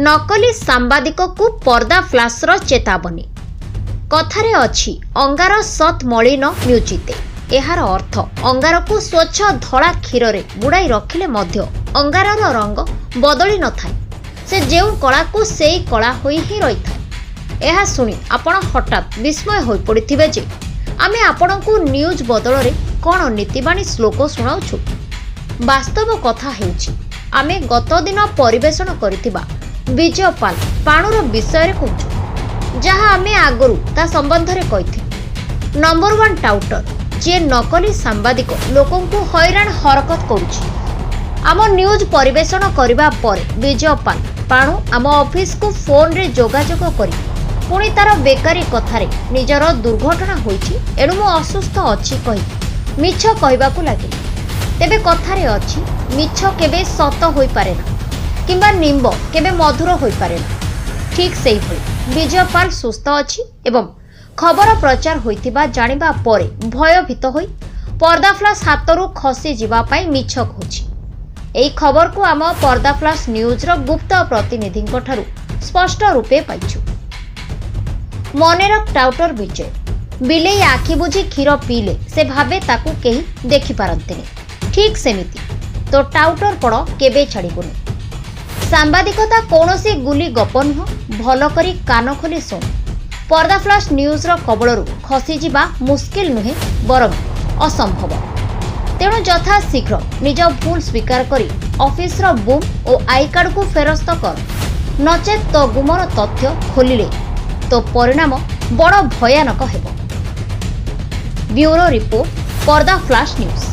ନକଲି ସାମ୍ବାଦିକକୁ ପର୍ଦ୍ଦାଫ୍ଲାସ୍ର ଚେତାବନୀ। କଥାରେ ଅଛି, ଅଙ୍ଗାର ସତ୍ ମଳିନ ମ୍ୟୁଚିତେ। ଏହାର ଅର୍ଥ, ଅଙ୍ଗାରକୁ ସ୍ୱଚ୍ଛ ଧଳା କ୍ଷୀରରେ ବୁଡ଼ାଇ ରଖିଲେ ମଧ୍ୟ ଅଙ୍ଗାରର ରଙ୍ଗ ବଦଳି ନଥାଏ। ସେ ଯେଉଁ କଳାକୁ ସେଇ କଳା ହୋଇ ହିଁ ରହିଥାଏ। ଏହା ଶୁଣି ଆପଣ ହଠାତ୍ ବିସ୍ମୟ ହୋଇପଡ଼ିଥିବେ ଯେ ଆମେ ଆପଣଙ୍କୁ ନ୍ୟୁଜ୍ ବଦଳରେ କ'ଣ ନୀତିବାଣୀ ଶ୍ଲୋକ ଶୁଣାଉଛୁ। ବାସ୍ତବ କଥା ହେଉଛି, ଆମେ ଗତଦିନ ପରିବେଷଣ କରିଥିବା ବିଜୟପାଲ ପାଣୁର ବିଷୟରେ କହୁଛୁ, ଯାହା ଆମେ ଆଗରୁ ତା ସମ୍ବନ୍ଧରେ କହିଥିଲୁ। ନମ୍ବର ୱାନ୍ ଟାଉଟର, ଯିଏ ନକଲି ସାମ୍ବାଦିକ ଲୋକଙ୍କୁ ହଇରାଣ ହରକତ କରୁଛି। ଆମ ନ୍ୟୁଜ୍ ପରିବେଷଣ କରିବା ପରେ ବିଜୟପାଲ ପାଣୁ ଆମ ଅଫିସକୁ ଫୋନରେ ଯୋଗାଯୋଗ କରି ପୁଣି ତାର ବେକାରୀ କଥାରେ ନିଜର ଦୁର୍ଘଟଣା ହୋଇଛି, ଏଣୁ ମୁଁ ଅସୁସ୍ଥ ଅଛି କହି ମିଛ କହିବାକୁ ଲାଗିଲା। ତେବେ କଥାରେ ଅଛି, ମିଛ କେବେ ସତ ହୋଇପାରେ ନା କିମ୍ବା ନିମ୍ବ କେବେ ମଧୁର ହୋଇପାରେ ନା। ଠିକ୍ ସେଇଭଳି ବିଜୟପାଲ ସୁସ୍ଥ ଅଛି ଏବଂ ଖବର ପ୍ରଚାର ହୋଇଥିବା ଜାଣିବା ପରେ ଭୟଭୀତ ହୋଇ ପର୍ଦ୍ଦାଫ୍ଲାସ୍ ହାତରୁ ଖସି ଯିବା ପାଇଁ ମିଛ କହୁଛି। ଏହି ଖବରକୁ ଆମ ପର୍ଦ୍ଦାଫ୍ଲାସ୍ ନ୍ୟୁଜ୍ର ଗୁପ୍ତ ପ୍ରତିନିଧିଙ୍କଠାରୁ ସ୍ପଷ୍ଟ ରୂପେ ପାଇଛୁ। ମନେ ରଖ ଟାଉଟର ବିଜୟ, ବିଲେଇ ଆଖି ବୁଜି କ୍ଷୀର ପିଇଲେ ସେ ଭାବେ ତାକୁ କେହି ଦେଖିପାରନ୍ତିନି। ଠିକ୍ ସେମିତି ତୋ ଟାଉଟର ପଣ କେବେ ଛାଡ଼ିବୁନି। ସାମ୍ବାଦିକତା କୌଣସି ଗୁଲି ଗପ ନୁହଁ। ଭଲ କରି କାନ ଖୋଲି ଶୁଣ। ପର୍ଦ୍ଦାଫ୍ଲାସ୍ ନ୍ୟୁଜ୍ର କବଳରୁ ଖସିଯିବା ମୁସ୍କିଲ ନୁହେଁ, ବରଂ ଅସମ୍ଭବ। ତେଣୁ ଯଥାଶୀଘ୍ର ନିଜ ଭୁଲ ସ୍ୱୀକାର କରି ଅଫିସର ବୁମ୍ ଓ I କାର୍ଡକୁ ଫେରସ୍ତ କର, ନଚେତ୍ ତୋ ଗୁମର ତଥ୍ୟ ଖୋଲିଲେ ତୋ ପରିଣାମ ବଡ଼ ଭୟାନକ ହେବ। Bureau report, Pardafash news.